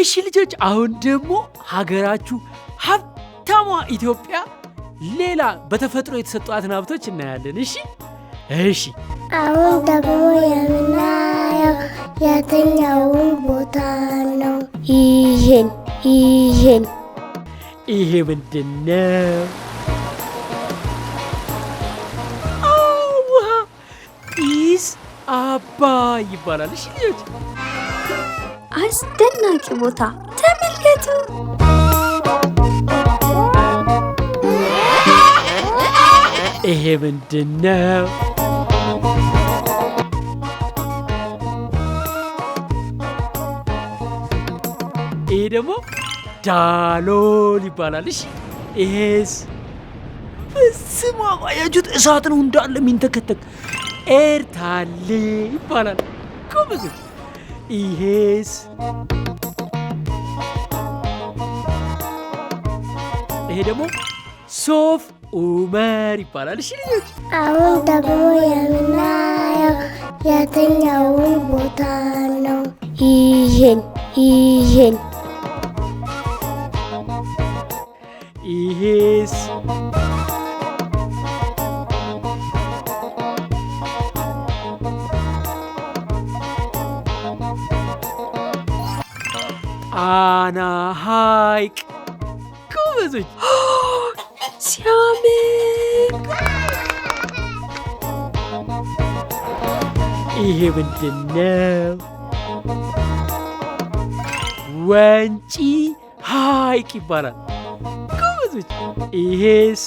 እሺ ልጆች፣ አሁን ደግሞ ሀገራችሁ ሀብታሟ ኢትዮጵያ ሌላ በተፈጥሮ የተሰጧትን ሀብቶች እናያለን። እሺ እሺ። አሁን ደግሞ የምናየው የትኛውን ቦታ ነው? ይህን ይህን ይሄ ምንድነው? ውሃ ጢስ አባይ ይባላል። እሺ ልጆች፣ አስደናቂ ቦታ ተመልከቱ። ይሄ ምንድነው? ይሄ ደግሞ ዳሎል ይባላል። እሺ ይሄስ? በስመ አብ አያችሁት? እሳት ነው እንዳለ የሚንተከተክ። ኤርታሌ ይባላል። ጎበዞች። ይሄስ? ይሄ ደግሞ ሶፍ ኡመር ይባላል። እሺ ልጆች፣ አሁን ደግሞ የምናየው የትኛውን ቦታ ነው? ይህን ይህን ይሄስ? ጣና ሐይቅ። ጎበዞች። ሲያምር! ይሄ ምንድነው? ወንጪ ሐይቅ ይባላል። ጎበዞች። ይሄስ?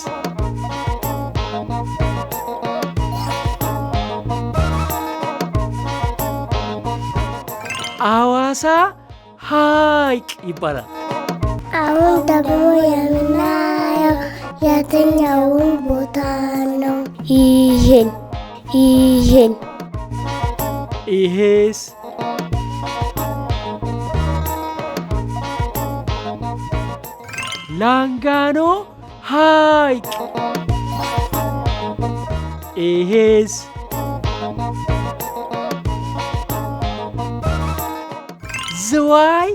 አዋሳ ሐይቅ ይባላል። አሁን ደግሞ የምናየው የትኛውን ቦታ ነው? ይህን ይህን ይሄስ? ላንጋኖ ሐይቅ። ይሄስ? ዝዋይ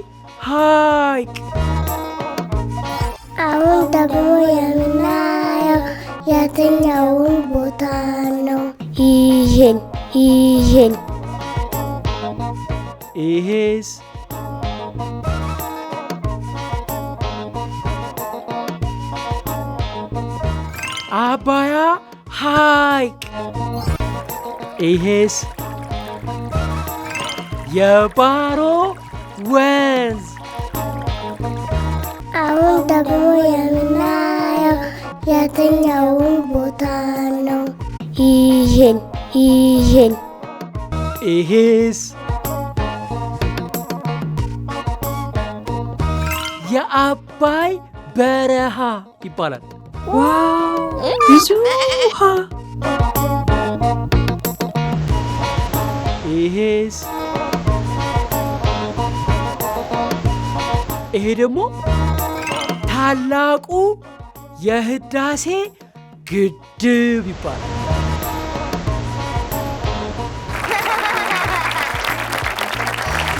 ሐይቅ። አሁን ደግሞ የምናየው የትኛውን ቦታ ነው? ይህን ይህን ይሄስ? አባያ ሐይቅ። ይሄስ? የባሮ ወንዝ። አሁን ደግሞ የምናየው የትኛውን ቦታ ነው? ይህን ይህን ይሄስ? የአባይ በረሃ ይባላል። Wow! ብዙ ውሃ! ይሄስ? ይሄ ደግሞ ታላቁ የህዳሴ ግድብ ይባላል።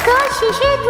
ጋሽ እሸቱ።